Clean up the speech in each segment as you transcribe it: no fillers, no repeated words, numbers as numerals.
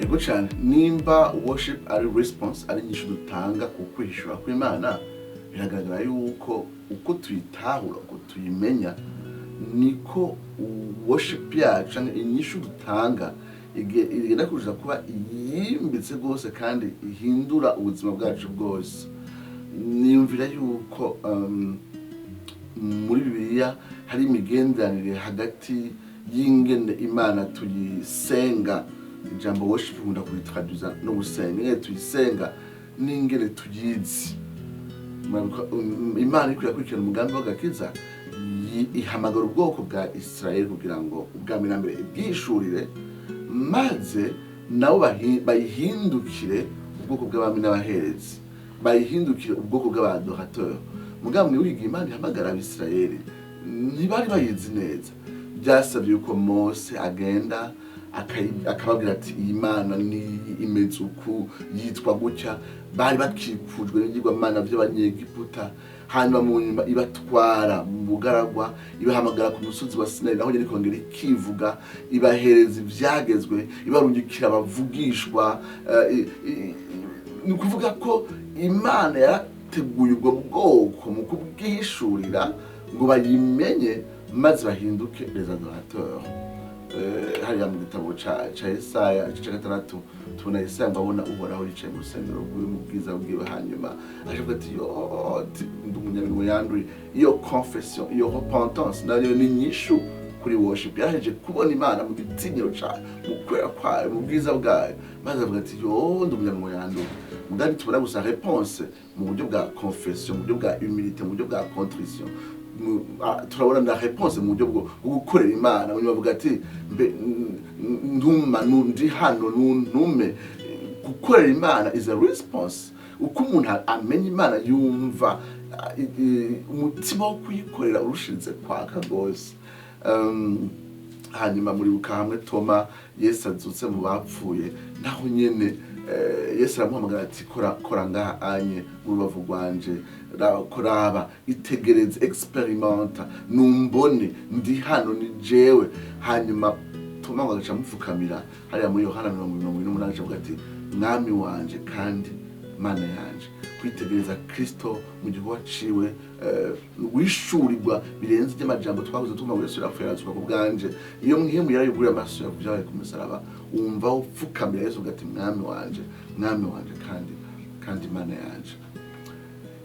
Ego cyane. Nimba worship ari response, ari inyishu dutanga ku kwihishura kw'Imana, biragaragara yuko uko tuyitahura, uko tuyimenya, niko worship yacu canke inyishu dutanga igenda kurusha kuba yimbitse rwose kandi ihindura ubuzima bwacu bwose. Niyumvira yuko muri Bibiliya hari imigenderanire hagati y'ingene Imana tuyisenga. Ijambo worship nkunda kuritraduza no gusenga. Ingene tuyisenga n'ingene tuyizi. Murabibuka, Imana iriko irakurikirana umugambi w'agakiza, ihamagara ubwoko bwa Israel kugira ngo ubwa mbere na mbere ibwishurire, maze nabo bayihindukire ubwoko bw'abami n'abaherezi, bayihindukire ubwoko bw'aba adorateurs. Mugabo mwibuke, Imana ihamagara Abisirayeli ntibari bayizi neza. Byasabye yuko Mose agenda akababwira ati: "Iyi Mana ni imeze uku, yitwa gutya." Bari bakikujwe n'ibigirwamana by'Abanyegiputa. Hanyuma mu nyuma ibatwara mu bugaragwa, ibahamagara ku musozi wa Sinayi, naho nyine ikongera ikivuga, ibahereza ivyagezwe, ibarungikira abavugishwa. Ni ukuvuga ko Imana yarateguye ubwo bwoko mu kubwihishurira ngo bayimenye maze bahinduke les adorateurs. Hariya mu gitabo ca Yesaya, igice ca gatandatu, tubona Yesaya ngo abona Uhoraho yicaye mu rusengero rwiwe mu bwiza bwiwe, hanyuma ajavuga ati: "Yo, ndi umunyaminwe yanduye." Iyo confession, iyo repentance nayo ni inyishu kuri worship. Yaraheje kubona Imana mu gitinyiro cayo, mu kwera kwayo, mu bwiza bwayo, maze avuga ati: "Yo, ndi umunyaminwe yanduye." Mugabo tubona gusa réponse mu buryo bwa confession, mu buryo bwa humilité, mu buryo bwa contrition. Turabona na réponse mu buryo bwo gukorera Imana. Munyuma bavuga ati: "Mbe ntuma, ndi hano, nuntume." Gukorera Imana is a response. Uko umuntu amenya Imana, yumva umutima wo kuyikorera urushiritse kwaka rwose. Hanyuma muribuka hamwe Toma, Yesu azutse mu bapfuye, naho nyene Yesu aramuhamagara ati: "Kora, kora ngaha anye mu rubavu rwanje, koraba, itegereze, expérimenta, numbone, ndi hano, ni jewe." Hanyuma Toma ngo agaca amupfukamira hariya muri Yohana 28, aca avuga ati: "Mwami wanje kandi Mana yanje." Kwitegereza Kristo mu gikorwa ciwe, wishurirwa birenze iby'amajambo twabuze tumva ngo Yesu yapfuye arazuka ku bwanje. Iyo Mpwemu yarayuguriye amaso yawe byabaye ku musaraba, wumva upfukamira Yesu ugati: "Mwami wanje, Mwami wanje kandi Mana yanje."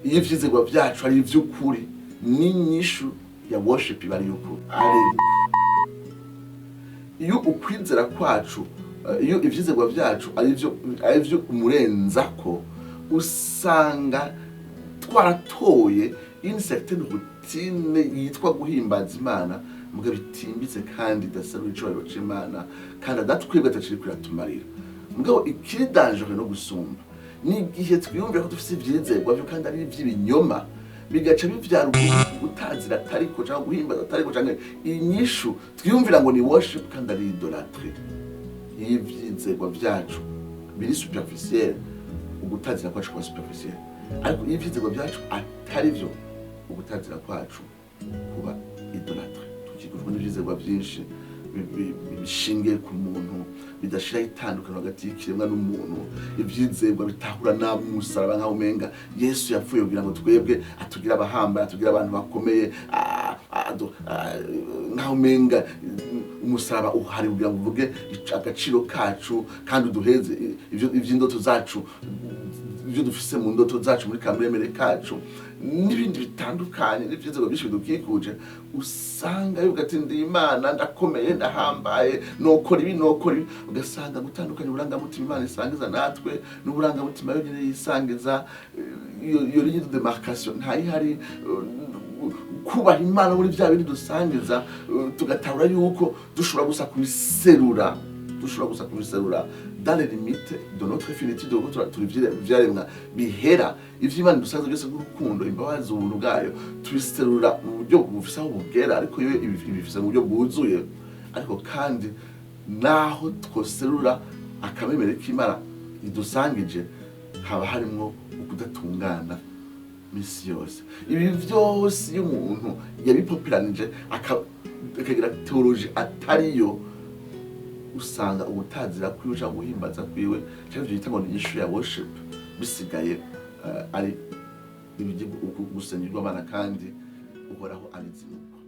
Iyo ivyizerwa vyacu ari ivy'ukuri, n'inyishu ya worship iba ari iy'ukuri. Ariko iyo ukwizera kwacu, iyo ivyizerwa vyacu ari vyo umurenzako, usanga twaratoye une certaine routine yitwa guhimbaza Imana, mugabo itimbitse kandi idasaba icubahiro c'Imana, kandi adatwebwe ataciri kuratumarira. Mugabo ikiri dangereux no gusumba ni igihe twiyumvira ko dufise ivyizerwa vyo kandi ari ivy'ibinyoma, bigaca bivyara gutazira atariko canke guhimbaza atariko, canke inyishu twiyumvira ngo ni worship kandi ari idolâtrie. Iyo ivyizerwa vyacu biri superficiel, ugutazira kwacu kuba superficiel, ariko iyo ivyizerwa vyacu atari vyo, ugutazira kwacu kuba idolâtrie. Tukikujwe n'ivyizerwa vyinshi bishingiye ku muntu, bidashiraho itandukano hagati y'ikiremwa n'umuntu, ivyizerwa bitahura nabi umusaraba, nkaho umenga Yesu yapfuye kugira ngo twebwe atugire abahambaye, atugire abantu bakomeye, nkaho umenga umusaraba uhari kugira ngo uvuge agaciro kacu kandi uduheze ivyo ivy'indoto zacu, ibyo dufise mu ndoto zacu, muri kamere kacu, n'ibindi bitandukanye, n'ivyizerwa byinshi bidukikuje. Usanga bivuga ati: "Ndi Imana, ndakomeye, ndahambaye, nokora ibi, nokora ibi." Ugasanga gutandukanya uburangamutima Imana isangiza natwe n'uburangamutima yonyine yisangiza, iyo ligne de démarcation ntayihari. Kubaha Imana muri vya bindi dusangiza, tugatahura yuko dushobora gusa kubiserura, dushobora gusa kubiserura dans les limites de notre finitude, kuko turi ivyaremwa bihera. Ivyo Imana dusanzwe byose nk'urukundo, imbabazi, ubuntu bwayo, tubiserura mu buryo bufise aho bugera, ariko yo ibifise mu buryo bwuzuye. Ariko kandi naho twoserura akamemere k'Imana idusangije, haba harimwo ukudatungana misi yose. Ibi vyose iyo umuntu yabipoperanije akagira théologie atariyo. Usanga ugutazira kwiwe cyangwa guhimbaza kwiwe cyangwa ibyo bita ngo ni inyishu ya worship bisigaye ari gusengerwa abana, kandi Uhoraho abizi nuko.